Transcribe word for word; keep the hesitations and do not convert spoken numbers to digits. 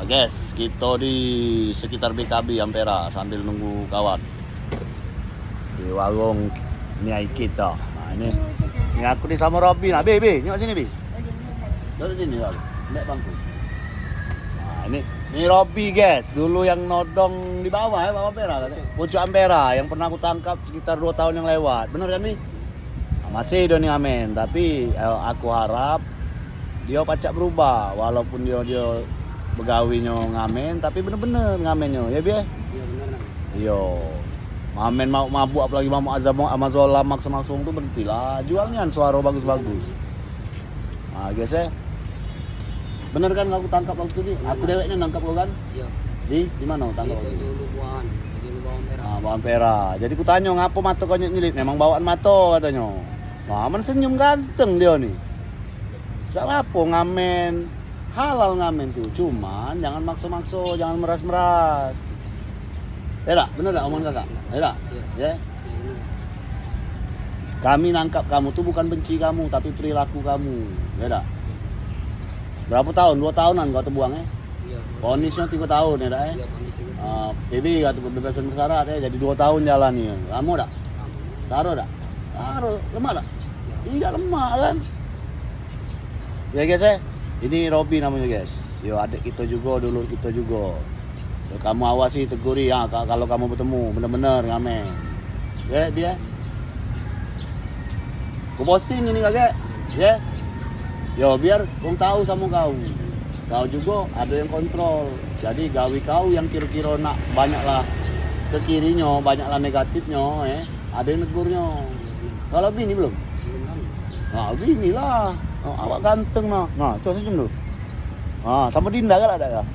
Guys, kita di sekitar B K B Ampera sambil nunggu kawan di warung Niai kita. Nah, ini, ini aku ni sama Robi. Nah, Bi, Bi, nyok sini, Bi. Duduk sini, Robi. Ambil bangku. Nah, ini, ini Robi, guys. Dulu yang nodong di bawah, ya, bawah Ampera, kan? Pucuk Ampera yang pernah aku tangkap sekitar dua tahun yang lewat. Bener kan, Bi? Nah, masih dio ni ngamen, tapi, eh, aku harap dio pacak berubah, walaupun dio, dio begawinyo ngamen, tapi bener-bener ngamennya, ya, Bi? Iya, bener, Nang. Iyo. Ngamen mabuk-mabuk, apalagi mabuk azam, amazola, maksa-maksa tu berhentilah. Jual nian suara bagus-bagus. Nah, guys, eh. Bener kan aku tangkap waktu ni? Aku dewek ni nangkap kau kan? Iya. Di, di mana tangkap waktu ni? Di Lubuan, di Lubuan Ampera. Ah, Ampera. Jadi ku tanyo, "Ngapo mato kau nyelip?" "Memang bawaan mato," katonyo. Wah, men senyum ganteng dio ni. Dak apo ngamen. Halal ngamen tu, cuman jangan makso-makso, jangan meras-meras. Ya dak? Bener dak omongan kakak? Ya dak? Ya? Kami nangkap kamu tu bukan benci kamu, tapi perilaku kamu. Ya dak? Berapa tahun? Dua tahunan kau terbuang, ya? Iya. Vonisnya tiga tahun, ya dak, ya? Iya, vonis tiga tahun. Ah, P B kau tu pembebasan bersyarat, ya, jadi dua tahun jalani. Lama dak? Lama. Saro dak? Saro. Lemak dak? Iya. Tidak lemak, kan? Ya, guys, eh. Ini Robi namanya, guys. Yo, adik kita juga, dulur kita juga. Yo, kamu awasi, teguri, ya, ka-, kalau kamu bertemu, bener-bener ngamen. Ya, dia. Ku posting ini, kagek. Ya. Yo, biar wong tahu sama kau. Kau juga ada yang kontrol. Jadi, gawi kau yang kira-kira nak banyaklah ke kirinyo, banyaklah negatifnyo, eh. Ada yang negurnyo. Kalau bini belum? Belum lagi. Nah, bini lah. Oh, awak ganteng nah. Nah, cuba senyum dulu. Ah, sama Dinda galak dak kau?